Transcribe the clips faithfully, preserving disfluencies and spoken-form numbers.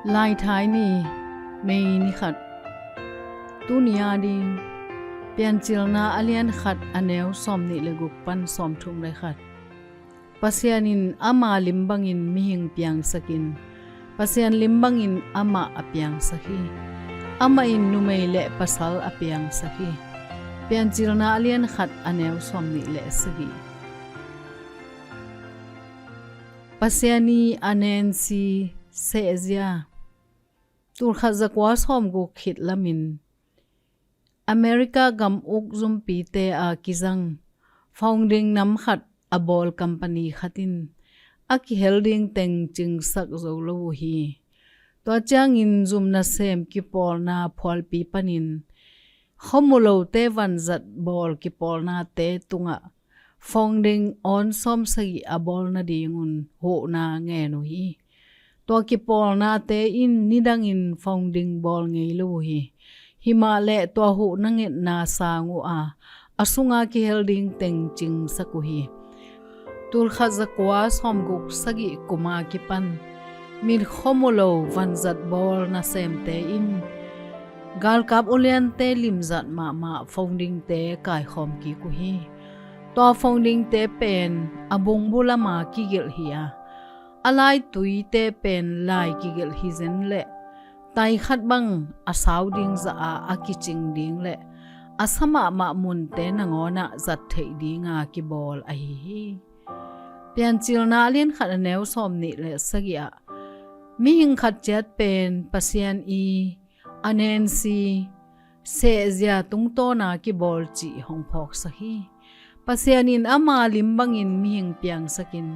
Laithai ni, May ni khat. Tuni a ding Piancilna a lian khat a neu sawm nih le guk pan sawm thum le khat. Pasian in ama lim bangin mihing piangsakin, Pasian lim bangin amah a piangsak hi. Amah in numei le pasal a piangsak hi. Piancilna a lian khat a neu sawm nih le sagih. Pasian i a nensi sehzia. Tulkhat zakua sawmguk khit lamin America gam uk zumpite a kizang founding nam khat a bawl company khat in a kihel ding teng cingsak zo lo uh hi. Tua ciangin zum nasem kipawlna phualpi panin khuamu lote vanzat bawl kipawlnate tungah founding awn sawm sagih a bawl nadingun huhna ngen uh hi. Tua kipawlnate in nidangin founding bawl ngei lo uh hi. Himahleh tua huhna ngetna sang uh a, a sunga kihel ding teng cingsak uh hi. Tulkhat zakua sawmguk sagih kuma kipan mit khuamu lo vanzat bawl nasemte in galkap uliante limzat mahmah foundingte kaikhawm kik uh hi. Tua foundingte pen a bungbu lama kigelh hi a, a laituite pen lai kigelh hi zen le tai khat bang a sau ding zah a a kicing ding le a sa mahmah munte nangawnah zat theih dinga kibawl ahi hi. Piancilna a lian khat a neu sawm nih le sagih ah mihing khat ciat pen Pasian i a nensi sehzia tungtawna kibawl cih hong phawksak hi. Pasian in ama lim bangin mihing piangsakin,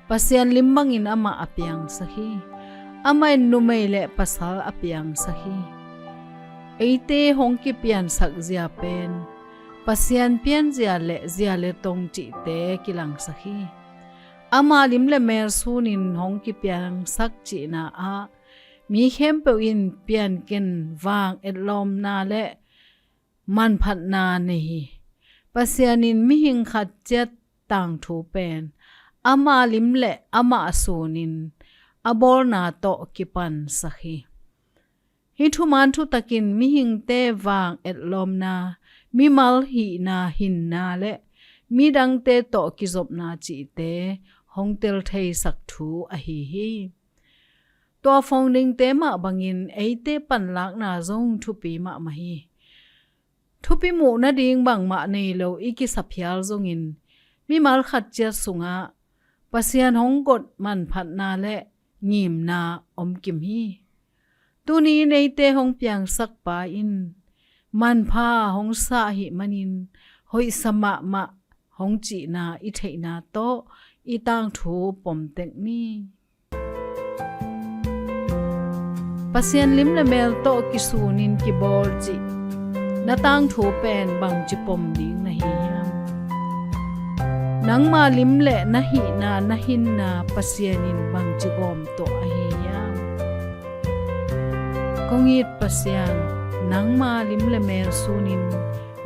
Pasian lim bangin amah a piangsak hi. Amah in numei le pasal a piangsak hi. Eite hong kipiansak zia pen Pasian pianzia le zia le tong cihte kilangsak hi. Ama lim le mel sunin hong kipiangsak cihna ah mi khempeuh in pianken vang etlawmna le manphatna nei hi. Pasian in mihing khat ciat tangthu pen ama lim le amah sunin a bawlna tawh kipansak hi. Hih thuman thutakin mihingte vang etlawmna, mimal hihna hinna le midangte tawh kizopna cihte hong teltheisak thu ahi hi. Tua foundingte mah bangin eite panlakna zong thupi mahmah hi. Thupi muh nading bangmah nei lo i kisa phial zongin mimal khat ciat sungah Pasian hong got manphatna le ngimna om kim hi. Tuni in eite hong piangsak pa in manpha hong sa ahih manin hoihsa mahmah hong cihna i theihna tawh i tangthu pom tek ni. Pasian lim le mel tawh kisunin kibawl cih na tangthu pen bangci pom ding na hi hiam? Nangma lim le na hihna na hinna Pasian in bangci gawm tawh ahi hiam? Kong it Pasian, nangma lim le mel sunin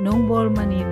nong bawl manin